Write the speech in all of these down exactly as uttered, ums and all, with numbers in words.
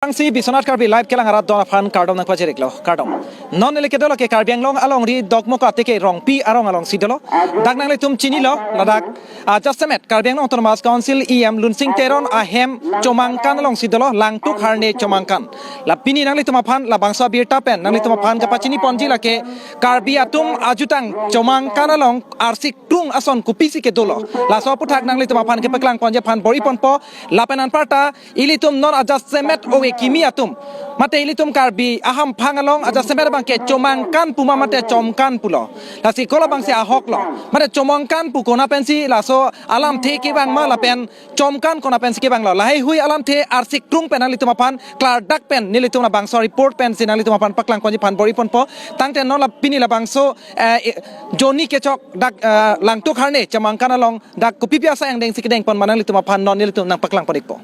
Aphrangsi Biswanath Karbi Live kelang arat don aphan kardom nangpajir-iklo, kardom. Non neli kedo lake Karbi Anglong alongri Dokmoka Ateke Rongpi arong alongsi dolo. Dak nanglitum chinilo, ladak adjasemet Karbi Anglong Autonomous Council E M Lunsing Teron ahem Chomangkan alongsi dolo, Langtuk Harne Chomangkan. La pini nanglitum aphan labangso abirta pen nanglitum aphan kapachini ponji lake Karbi atum ajutang Chomangkan along arsik krung ason kopisi kedolo, laso aputhak nanglitum aphan kepaklang ponji aphan bor-i ponpo. Lapen anparta ilitum non adjasemet ove kimi atum, mate ilitum Karbi ahamphang along adjasemet abangke Chomangkan puma mate Chomkan pulo. Lasi kolo abangsi ahoklo, mate Chomangkan pu kona pensi laso alamthe kevang ma lapen Chomkan kona pensi kevanglo, laheihui alamthe arsik krung pen nanglitum aphan klardak pen nelitum labangso report pensi nanglitum aphan paklang ponji aphan bor-i ponpo. Tangte non la pini labangso, eh, eh, joni kechok dak, eh, Langtuk Harne Chomangkan along dak kopipi asai angdengsi kedeng pon ma nanglitum aphan non nelitum nangpaklang pon-ikpo.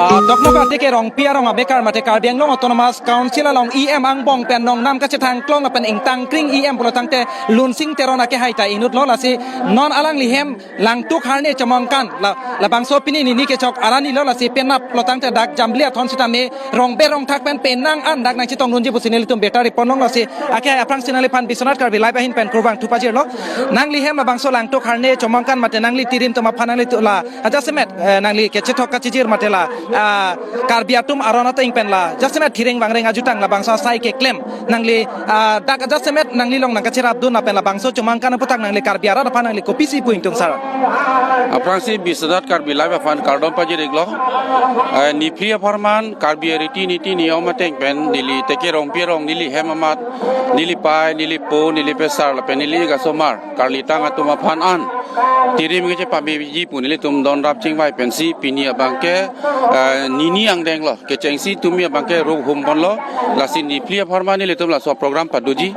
Ah, Dokmoka Ateke Rongpi arong abekar mate Karbi Anglong Autonomous Council along E M angbong pen nongnam kachethang klong lapen ingtang kring E M pulo tangte Lunsing Teron akehai ta inutlo, lasi non alangli hem Langtuk Harne Chomangkan la, labangso pini nini kechok arani lo, lasi penap lo tangte dak Jambili athon sitame rongbe rongthak pen penang an dak nangchetongdunji pusi nelitum birta ri ponlong, lasi akehai aphrangsi nangliphan Biswanath Karbi Live ahin pen kurvangthu pajirlo. Nangli hem labangso Langtuk Harne Chomangkan mate nangli tirim atum aphan nangli tu la adjasemet, eh, nangli kechethok kachijir mate la, ah, Karbi atum aron ateng pen la adjasemet thireng vangreng ajutang labangso asai keklem nangli, ah, dak adjasemet nangli along nangkacherapdun lapen labangso Chomangkan aputhak nangli Karbi arat aphan nangli kopisi pu ingtung sir? Aphrangsi Biswanath Karbi Live aphan kardom pajir-iklo. Eh, niphli apharman Karbi ariti niti niyom ateng pen neli Teke Rongpi arong neli hem amat, neli pai, neli po, neli pesar lapen neli kasomar karlitang atum aphan an tirim kechepamiji pu nelitum donrap chingvai pensi pini abangke, eh, nini angdenglo, kechengsi tumi abangke rup hum ponlo. Lasi niphli apharman nelitum laso program padoji.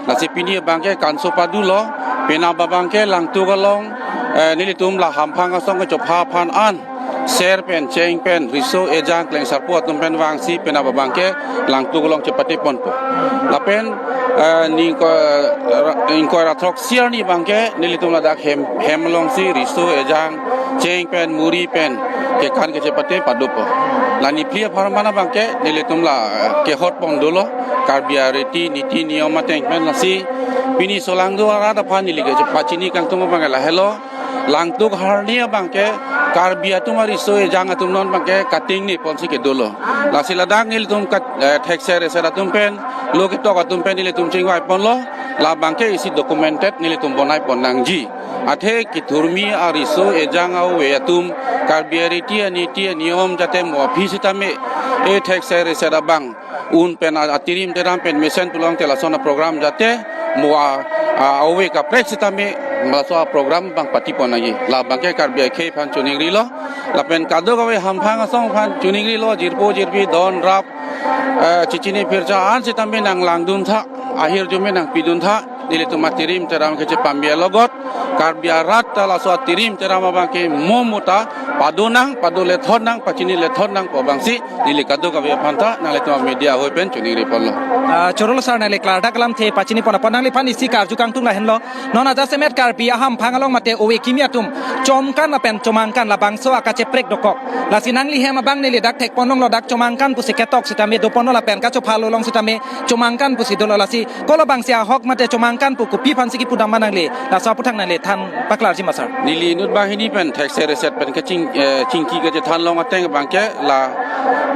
Lasi pini abangke kanso padulo, penap abangke Langtuk along, eh, nelitum la hamphang asong kechopha aphan an ser pen, cheng pen, riso ejang klengsarpo atum pen vangsi penap abangke Langtuk along chepate ponpo. Lapen, eh, ningko, ra-, ingkoi ra throk siar ni abangke nelitum ladak hem, hem alongsi riso ejang cheng pen, muri pen kekan kechepate padopo. La niphli apharman abangke nelitum la, eh, kehot pon dolo Karbi ariti niti niyom ateng pen, lasi pini solangdo arat aphan neli kechepachini kangtung abangke lahelo. Langtuk Harne abangke Karbi atum ariso ejang atum non abangke kating ni ponsi kedolo. Lasi ladak nelitum kat, eh, thekser reser atum pen, lo ketok atum pen nelitum chingvai ponlo, la abangke isi documented nelitum bonai pon nangji. Athe kethurmi ariso ejang ave atum Karbi ariti aniti aniyom jate mo aphi sitame e thekser reser abang un pen a-, atirim teram pen mesen pulote lason aprogram jate mo a, a, ave kaprek sitame laso aprogram abang pati pon nangji. La abangke Karbi akhei aphan choningrilo. Lapen kadokave hamphang asong aphan choningrilo, jirpo jirpi donrap, eh, chechini phircha an sitame nanglangdun tha, ahirjume nangpidun tha. Nelitum atirim teram kechepame alogot Karbi arat ta laso atirim teram abangke mo mo ta padonang, pado lethon nang, pachini lethon nang pu abangsi neli kadokave aphan ta nanglitum media ahoi pen choningri ponlo. Ah, chorolo sir, nangli klardak alamthe pachini pon apot nangliphan isi karju kangtung lahenlo. Non adjasemet Karbi ahamphang along mate ove kimi atum Chomangkan lapen Chomangkan labangso akacheprek dokok. Lasi nangli hem abang neli dak thek ponlonglo, dak Chomangkan pusi ketok sitame do ponlo lapen kachophalo along sitame Chomangkan pusi dolo, lasi kolo abangsi ahok mate Chomangkan pu kopi aphansi kipudam ma nangli, laso aputhak nangli than paklarji ma sir? Neli inut banghini pen thekser reser pen keching, eh, chingki kachethan long ateng abangke la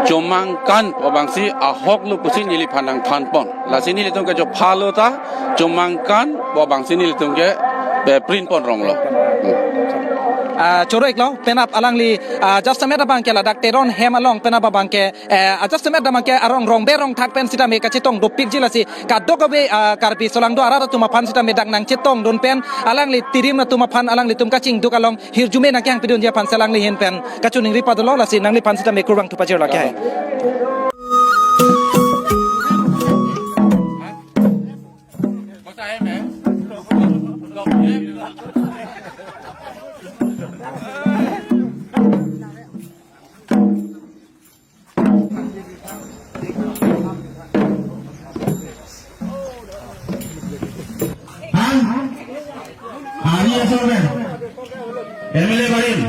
Chomangkan pu abangsi ahoklo pusi neliphan nangthan pon. Lasi nelitum kechophalo ta Chomangkan pu abangsi nelitum ke, eh, print pon ronglo. Hmm. ah, choro-iklo, penap alangli, ah, jasemet abangke ladak Teron hem along penap abangke, eh, ajasemet abangke arong rongbe rongthak pen sitame kachetong dopikji lasi kadokave, ah, Karbi solangdo arat atum aphan sitame dak nangchetongdun pen alangli tirim atum aphan alanglitum kachingduk along hirjume nangkehang pidunji aphan si alangli ahin pen kachiningri padolo lasi nangliphan sitame kurvangthu pajirlo ke. Hari asal kan? M L A Barim.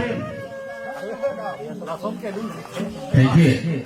Thank you.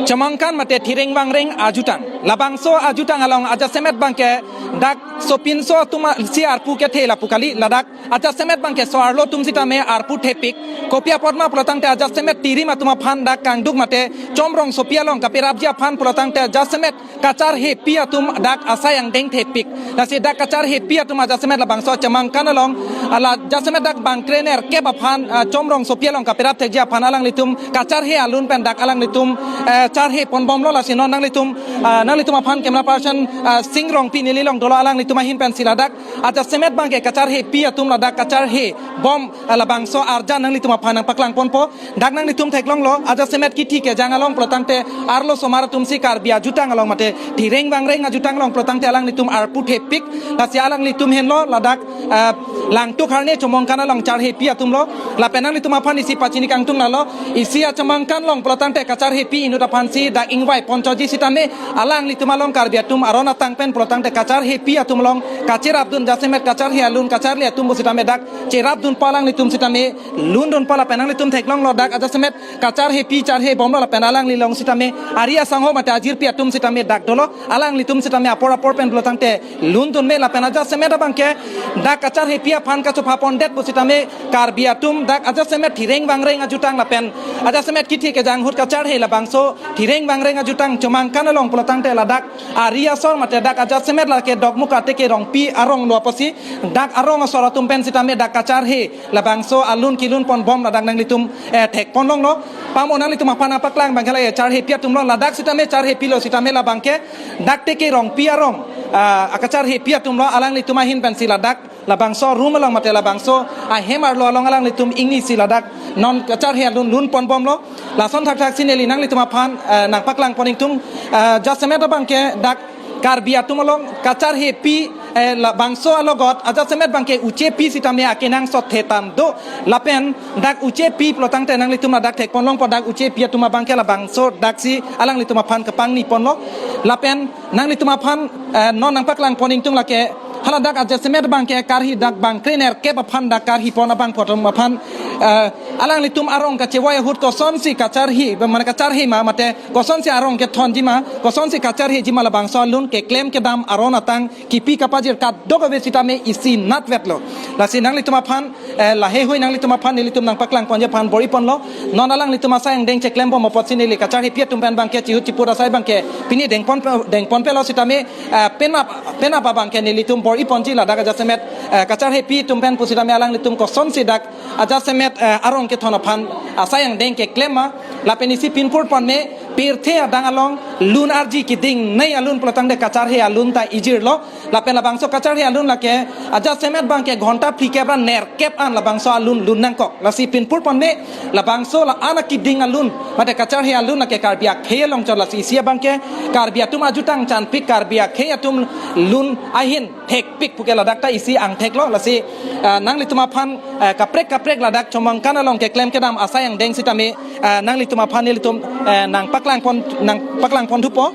Chemangkan mate thireng vangreng ajutang. Labangso ajutang along ajasemet abangke dak sopinso atum si arpu kethe lapu kali, ladak ajasemet abangke so-arlo atum sitame arpu thepik. Kopi apot ma pulotangte ajasemet tirim atum aphan dak kangduk mate chomrongsopi along kapirapji aphan pulotangte ajasemet kacharhepi atum dak asai angdeng thepik. Lasi dak kacharhepi atum ajasemet labangso chemangkan along, ala jasemet dak bangkre nerkep aphan, ah, chomrongsopi along kapirap thekji aphan alanglitum kacharhe alun pen dak alanglitum, eh, charhe ponbomlo lasi non nanglitum, ah, nanglitum aphan camera person, ah, Sing Rongpi neli along dolo alanglitum ahin pen si ladak ajasemet abangke kacharhepi atum ladak kacharhe bom, ah, labangso arjan nanglitum aphan nangpaklang ponpo. Dak nanglitum theklonglo, ajasemet kithi kejang along pulotangte arlo osomar atum si Karbi ajutang along mate thireng vangreng ajutang along pulotangte alanglitum arpu thepik, lasi alanglitum henlo ladak, ah, Langtuk Harne chemangkan along charhepi atumlo, lapen nanglitum aphan isi pachini kangtung lalo, isi achemangkan along pulotangte kacharhepi inut aphan si dak ingvai ponchoji sitame alanglitum along Karbi atum aron atang pen pulotangte kacharhepi atum along kacherapdun jasemet kacharhe alun kacharli atum pu sitame dak cherapdunpo alanglitum sitame lundunpo lapen nanglitum theklonglo dak ajasemet kacharhepi charhe bomlo lapen alangli along sitame ari asangho mate ajirpi atum sitame dak dolo alanglitum sitame apor apor pen pulotangte lundun me lapen ajasemet abangke dak kacharhepi aphan kachopha pondet pu sitame Karbi atum dak ajasemet thireng vangreng ajutang lapen ajasemet kithi kejang ahut kacharhe labangso thireng vangreng ajutang chemangkan along pulotangte ladak ari asor mate dak ajasemet lake Dokmoka Teke Rongpi arong lo apotsi dak arong asor atum pen sitame dak kacharhe labangso alun kilun ponbom ladak nanglitum, eh, thek ponlonglo. Pamo nanglitum aphan nangpaklang abangke la, eh, charhepi atumlo ladak sitame charhepilo sitame labangke dak Teke Rongpi arong, ah, akacharhepi atumlo alanglitum ahin pen si ladak labangso room along mate labangso ahem arlo along alanglitum ingni si ladak non kacharhe alun lun ponbomlo. Lason thakthak si neli nanglitum aphan, eh, nangpaklang pon ingtung, eh, jasemet abangke dak Karbi atum along kacharhepi, eh, labangso alogot ajasemet abangke uchepi sitame akenangsot thetan do lapen dak uchepi pulotangte nanglitum ladak thek ponlongpo dak uchepi atum abangke labangso daksi alanglitum aphan kapangni ponlo lapen nanglitum aphan, eh, non nangpaklang pon ingtung lake hala dak ajasemet abangke karhi dak bangkre nerkep aphan dak karhi pon abangphu atum aphan, eh, alanglitum arong kachevoi ahut kosonsi kacharhi mane kacharhe ma mate kosonsi arong kethonji ma kosonsi kacharheji ma labangso alun keklem kedam aron atang kipi kapajir kadokave sitame isi natvetlo. Lasi nanglitum aphan, eh, laheihui nanglitum aphan nelitum nangpaklang ponji aphan bor-i ponlo. Non alanglitum asai angdeng cheklembom apotsi neli kacharhepi atum pen abangke chihut chipur asai abangke pini dengpon, dengponpelo sitame, eh, penap penap abangke nelitum bor-i ponji ladak ajasemet, eh, kacharhepi atum pen pusitame alanglitum kosonsi dak ajasemet, eh, arong kethon aphan asai angdeng keklem ma lapen isi pinpur pon me pirthe adang along Lun arji kedingnei alun pulotangte kacharhe alun ta ijirlo. Lapen labangso kacharhe alun lake ajasemet abangke ghonta phlikep ra nerkep an labangso alun lun nangkok. Lasi pinpur ponme labangso la-an akeding alun mate kacharhe alun lake Karbi akhei along chot, lasi isi abangke Karbi atum ajutang chanpik, Karbi akhei atum lun ahin thekpik puke ladak ta isi angtheklo. Lasi, ah, nanglitum aphan, ah, kaprek kaprek ladak Chomangkan along keklem kedam asai angdeng sitame, ah, nanglitum aphan nelitum, ah, nangpaklang pon, nangpaklang pon thupo.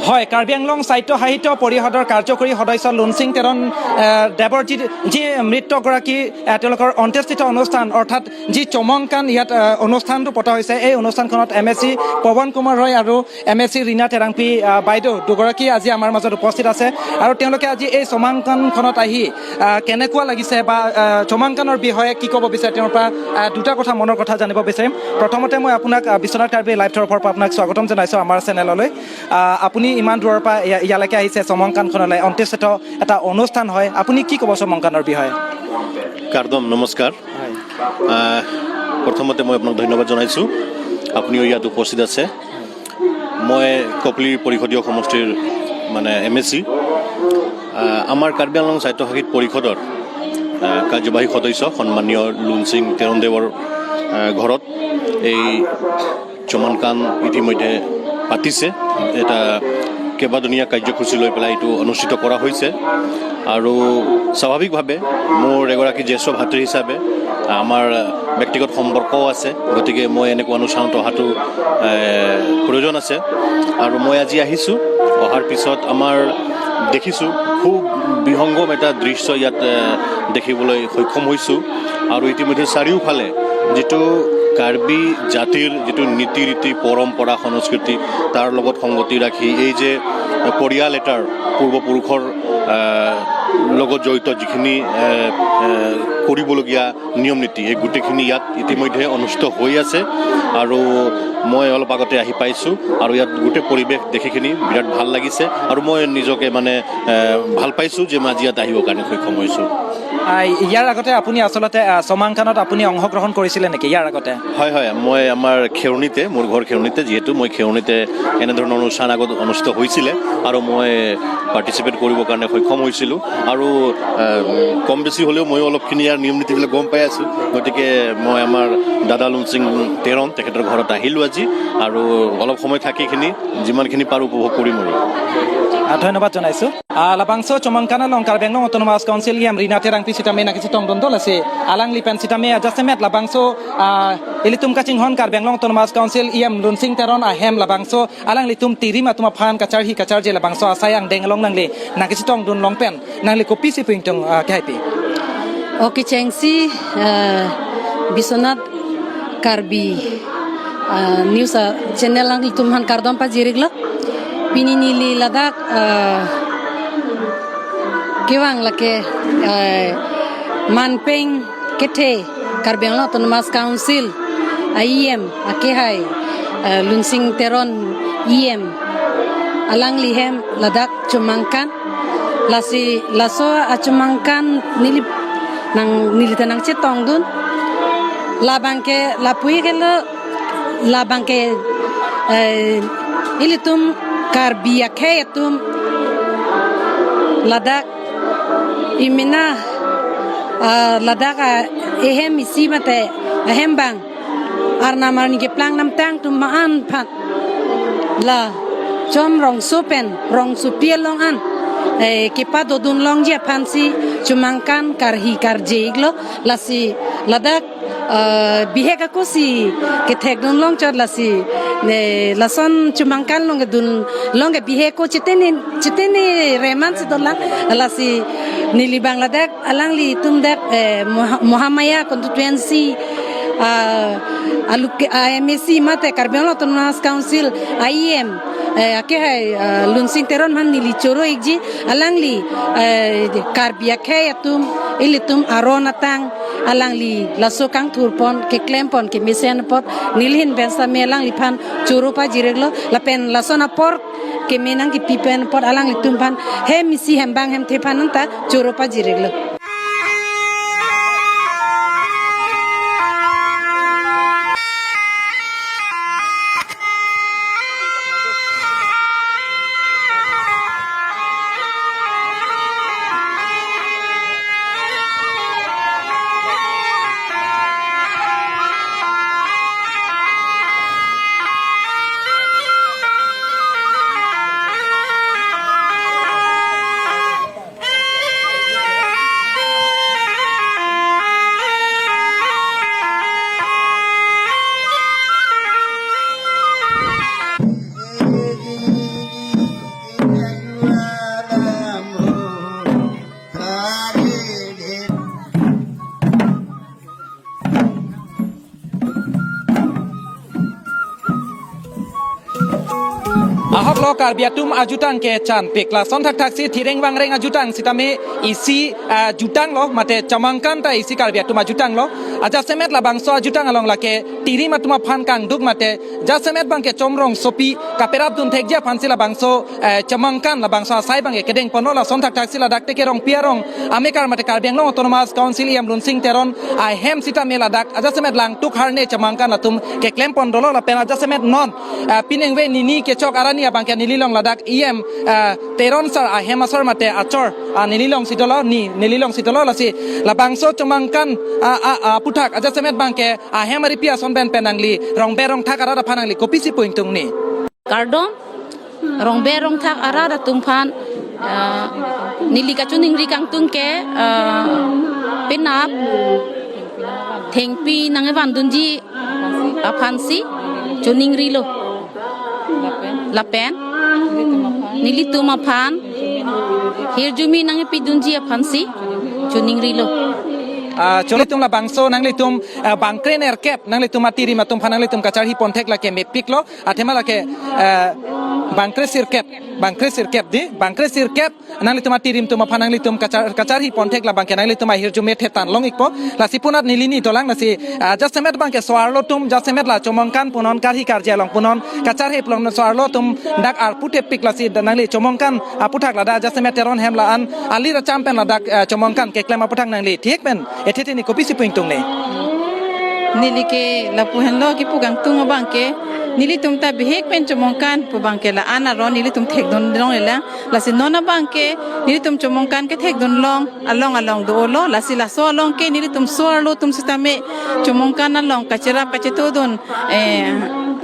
হয়, কাৰ্বি আংলং সাহিত্য সাহিত্য পৰিষদৰ কাৰ্যকৰী সদস্য লুনচিং তেৰণ, এ, দেৱৰ যি, যি মৃতগৰাকী, এ, তেওঁলোকৰ অন্ত্যেষ্টিক্ৰিয়া অনুষ্ঠান, অৰ্থাৎ যি চমংকান ইয়াত, এ, অনুষ্ঠানটো পতা হৈছে, এই অনুষ্ঠানখনত এম এ চি পৱন কুমাৰ ৰয় আৰু এম এ চি ৰীণা টেৰাংপী, আ, বাইদেউ দুগৰাকী আজি আমাৰ মাজত উপস্থিত আছে আৰু তেওঁলোকে আজি এই চমাংকানখনত আহি, আ, কেনেকুৱা লাগিছে বা, আ, চমাংকানৰ বিষয়ে কি ক'ব বিচাৰে, তেওঁৰ পৰা, আ, দুটা কথা, মনৰ কথা জানিব বিচাৰিম। প্ৰথমতে মই আপোনাক, আ, বিশ্বনাথ কাৰ্বি লাইভ তৰফৰ পৰা আপোনাক স্বাগতম জনাইছোঁ আমাৰ চেনেললৈ। আ, আপুনি ইমান দূৰৰ পৰা ইয়া-, ইয়ালৈকে আহিছে চমাংকানখনলৈ, অন্ত্যেষ্টিক্ৰিয়া এটা অনুষ্ঠান হয়, আপুনি কি ক'ব চমাংকানৰ বিষয়ে? কাৰ্ডম, নমস্কাৰ। হয়। আহ, প্ৰথমতে মই আপোনাক ধন্যবাদ জনাইছোঁ, আপুনিও ইয়াত উপস্থিত আছে। মই কপিলী পৰিষদীয় সমষ্টিৰ, মানে, এম এ চি। আহ, আমাৰ কাৰ্বি আংলং স্বায়ত্তশাসিত পৰিষদৰ, আহ, কাৰ্যবাহী সদস্য সন্মানীয় লুনচিং তেৰণদেৱৰ, আহ, ঘৰত এই চমাংকান ইতিমধ্যে পাতিছে। এটা কেইবাদিনীয়া কাৰ্যসূচী লৈ পেলাই এইটো অনুষ্ঠিত কৰা হৈছে। আৰু স্বাভাৱিকভাৱে মোৰ এগৰাকী জ্যেষ্ঠ ভাতৃ হিচাপে আমাৰ ব্যক্তিগত সম্পৰ্কও আছে, গতিকে মই এনেকুৱা অনুষ্ঠানত অহাটো, এ, প্ৰয়োজন আছে। আৰু মই আজি আহিছোঁ, অহাৰ পিছত আমাৰ দেখিছোঁ খুব বিহংগম এটা দৃশ্য ইয়াত, এ, দেখিবলৈ সক্ষম হৈছোঁ। আৰু ইতিমধ্যে চাৰিওফালে যিটো কাৰ্বি জাতিৰ যিটো নীতি ৰীতি, পৰম্পৰা, সংস্কৃতি, তাৰ লগত সংগতি ৰাখি এই যে পৰিয়াল এটাৰ পূৰ্বপুৰুষৰ, আহ, লগত জড়িত যিখিনি, আহ, আহ, কৰিবলগীয়া নিয়ম নীতি, এই গোটেইখিনি ইয়াত ইতিমধ্যে অনুষ্ঠিত হৈ আছে। আৰু মই অলপ আগতে আহি পাইছোঁ আৰু ইয়াত গোটেই পৰিৱেশ দেখিখিনি বিৰাট ভাল লাগিছে আৰু মই নিজকে, মানে, আহ, ভাল পাইছোঁ যে মই আজি ইয়াত আহিবৰ কাৰণে সক্ষম হৈছোঁ। আহ, ইয়াৰ আগতে আপুনি আচলতে, আহ, চমাংকানত আপুনি অংশগ্ৰহণ কৰিছিলে নেকি ইয়াৰ আগতে? হয়, হয়, মই আমাৰ খেৰণিতে, মোৰ ঘৰ খেৰণিতে, যিহেতু মই খেৰণিতে এনেধৰণৰ অনুষ্ঠান আগত অনুষ্ঠিত হৈছিলে আৰু মই পাৰ্টিচিপেট কৰিবৰ কাৰণে সক্ষম হৈছিলোঁ। আৰু, আহ, কম বেছি হ'লেও ময়ো অলপখিনি ইয়াৰ নিয়ম নীতিবিলাক গম পাই আছোঁ। গতিকে মই আমাৰ দাদা লুনচিং তেৰণ, তেখেতৰ ঘৰত আহিলোঁ আজি আৰু অলপ সময় থাকিখিনি যিমানখিনি পাৰোঁ উপভোগ কৰিম আৰু। আহ, ধন্যবাদ জনাইছোঁ। Ah, labangso chomangkan along Karbi Anglong Autonomous Council E M Rina Terangpi sitame nangkachetongdun do, lasi alangli pen sitame ajasemet labangso, ah, ilitum kachinghon Karbi Anglong Autonomous Council E M Lunsing Teron ahem labangso alanglitum tirim atum aphan kacharhi kacharje labangso asai angdeng along nangli nangkachetongdun long pen nangli kopisi pu ingtung, ah, kehaipi? Okay, chengsi, ah, Biswanath Karbi, ah, news, ah, channel alanglitum aphan kardom pajir-iklo. Pini neli ladak, ah, kevang lake, ah, manpeng kethe Karbi Anglong Autonomous Council a E M akehai, ah, Lunsing Teron E M alangli hem ladak chomangkan. Lasi laso achomangkan neli nang, neli ta nangchetongdun. Labangke lapu-i ke lo, labangke, eh, ilitum Karbi akhei atum ladak imina, ah, ladak, ah, ehem isi mate ahem abang arnam arni keplang namtang atum ma-an aphan la chom rongso pen rongsopi along an, eh, kepadodun longji aphansi chomangkan karhi karje-iklo. Lasi ladak, eh, bihek ako si kethekdun long chot, lasi, ne, lason chomangkan long kedun long ke bihek ako chetene chetene reman si dolang. Lasi neli abang ladak alanglitum dak, eh, Moha-, Mahamaya constituency Ah, aluke, ah, M A C mate Karbi Anglong Autonomous Council I M, eh, ake hai, ah, Lunsing Teron aphan neli choro ikji, alangli, eh, Karbi akhei atum, ilitum aron atang, alangli laso kangthurpon, keklempon, kemesen apot, neli ahin pen sitame alangliphan choro pajir-iklo, lapen lason apor, keme nangkepi pen apot alanglitum aphan, hem isi hem bang hem the aphan nangta choro pajir-iklo. Ahoklo Karbi atum ajutang kechanpik. Lason thakthaksi thireng vangreng ajutang sitame isi, ah, jutanglo, mate chomangkan ta isi Karbi atum ajutanglo. Ajasemet labangso ajutang along lake tirim atum aphan kangduk mate jasemet abangke chomrongsopi kaperap dunthekji aphansi labangso, eh, chomangkan labangso asai abangke kedengponlo. Lason thakthaksi ladak Teke Rongpi arong amekar mate Karbi Anglong Autonomous Council E M Lunsing Teron ahem sitame ladak ajasemet langtuk harne chomangkan atum keklempon dolo lapen ajasemet non, eh, piningve nini kechok arni abangke neli along ladak E M, eh, Teron sir ahem asor mate achor, ah, neli alongsi dolo, ni neli alongsi dolo, lasi labangso chomangkan, ah, ah, ah, aphuthak ajasemet abangke ahem aripi ason pen pen nangli rongber rongthak arat aphan nangli kopisi pu ingtungni? Kardom, rongber rongthak arat atum aphan, ah, neli kachoningri kangtung ke, ah, penap thengpi nangkevandunji aphansi choningrilo. Lapen nelitum aphan hirjume nangkepidunji aphansi choningrilo. Ah, cholitum labangso nanglitum, ah, bangkre nerkep nanglitum atirim atum aphan nanglitum kacharhi ponthek lake mepiklo, athema lake, ah, bangkre sirkep, bangkre sirkep di, bangkre sirkep nanglitum atirim atum aphan nanglitum kachar, kacharhi ponthek labangke nanglitum ahirjume thetan long-ikpo. Lasi punat neli ni dolang, lasi, ah, jasemet abangke so-arlo atum, jasemet la chomangkan punon, karhi karje along punon, kacharhe punon so-arlo atum dak arpu thepik, lasi da nangli chomangkan aphuthak ladak jasemet Teron hem la-an alir acham pen ladak, ah, chomangkan keklem aphuthak nangli thik pen ethe the ni kopisi pu ingtungni? Neli ke lapu henlo kipu kangtung abangke, nelitum ta bihek pen chomangkan pu abangke la-an aron nelitum thekdun longlelang. Lasi non abangke nelitum chomangkan kethekdun long along along dolo. Lasi laso along ke nelitum so-arlo atum sitame chomangkan along kacherap kachetodun, eh,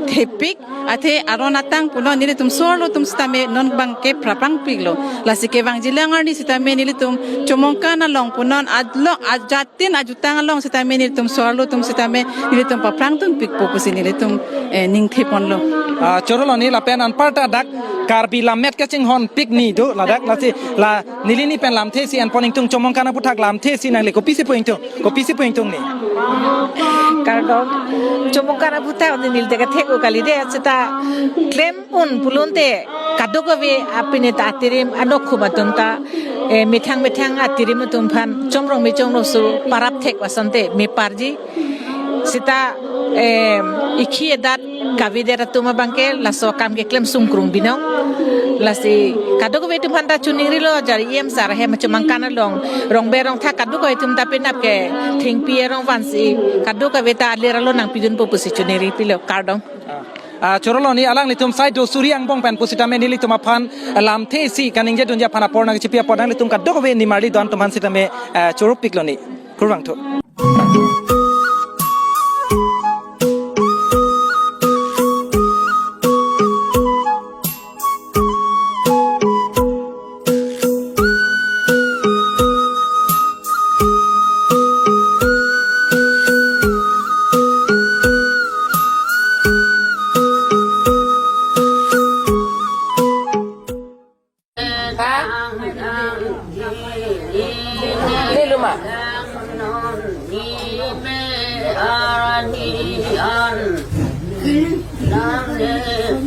thepik, athe aron atang punon nelitum so-arlo atum sitame non abangke prapangpiklo. Lasi kevangjilang arni sitame nelitum chomangkan along punon adlo ajat tin ajutang along sitame nelitum so-arlo atum sitame nelitum paphrangdunpikpo pusi nelitum, eh, ningtheponlo. Ah, chorolo ni lapen anparta dak Karbi lammet kachinghonpik ni do ladak, lasi la neli ni pen lamthe isi enpon ingtung, chomangkan aphuthak lamthe isi nangli kopisi pu ingtung, kopisi pu ingtungni? Kardom, chomangkan aphuthak neli te kethek-o kali de, seta klem un pulote kadokave apini ta atirim anokhum atum ta, eh, methang methang atirim atum aphan chomrong me chomrongso parap thek asonte meparji. Seta, eh, ikhi edat kavedet atum abangke laso akam keklem sungkrung binong. Lasi kadokave atum aphan ta choningrilo, jari E M sir ahem chomangkan along rongber rongthak kadokave atum ta penap ke thengpi erong vansi kadokave ta alir alo nangpidunpo pusi choningripilo. Kardom. Ah, chorolo ni alanglitum sai do suri angbong pen pusitame nelitum aphan lamthe isi kaningjedunji aphan apor nangchipi apor nanglitum kadokave nimarli do-an atum aphan sitame, ah, choropiklo ni. Kurvangthu. Leluma. An, lam ne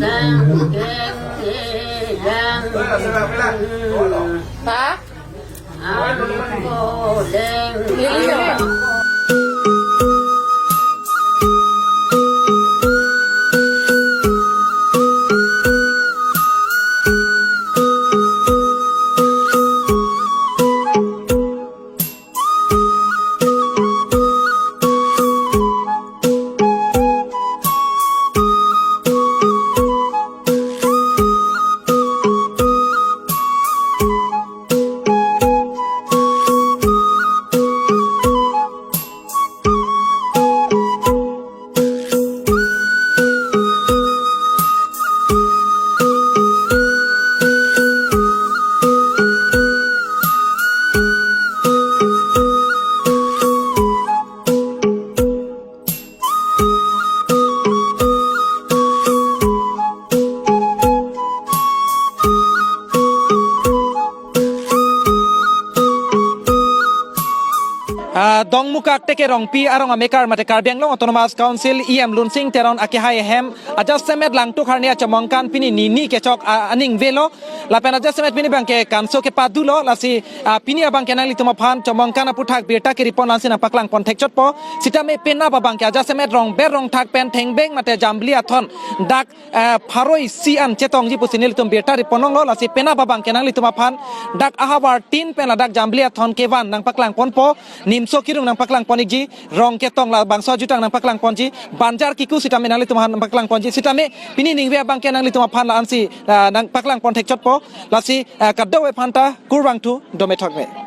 sang keng ne yang. Ha? An ko leng. Lili. Ah, Dongmukak Teke Rongpi arong amekar mate Karbi Anglong Autonomous Council E M Lunsing Teron akehai ahem ajasemet Langtuk Harni achomongkan pini nini kechok, ah, aning velo. Lapen ajasemet pini abangke kanso kepadulo, lasi, ah, pini abangke nanglitum aphan chomongkan aputhak birta keripon lansi nangpaklang pon thekchotpo. Sitame penap abangke ajasemet rongber rongthak pen thengbeng mate Jambili Athon dak, ah, pharo isi an chetongji pusi nelitum birta ripon longlo, lasi penap abangke nanglitum aphan dak ahavar tin pen ladak Jambili Athon kevan nangpaklang ponpo, nimso kirung nangpaklang pon ikji, rong ketong labangso ajutang nangpaklang ponji, banjar kiku sitame nanglitum aphan nangpaklang ponji, sitame pini ningve abangke nanglitum aphan la-ansi, ah, nangpaklang pon thekchotpo, lasi, ah, kadokave aphanta kurvangthu, dome thakme.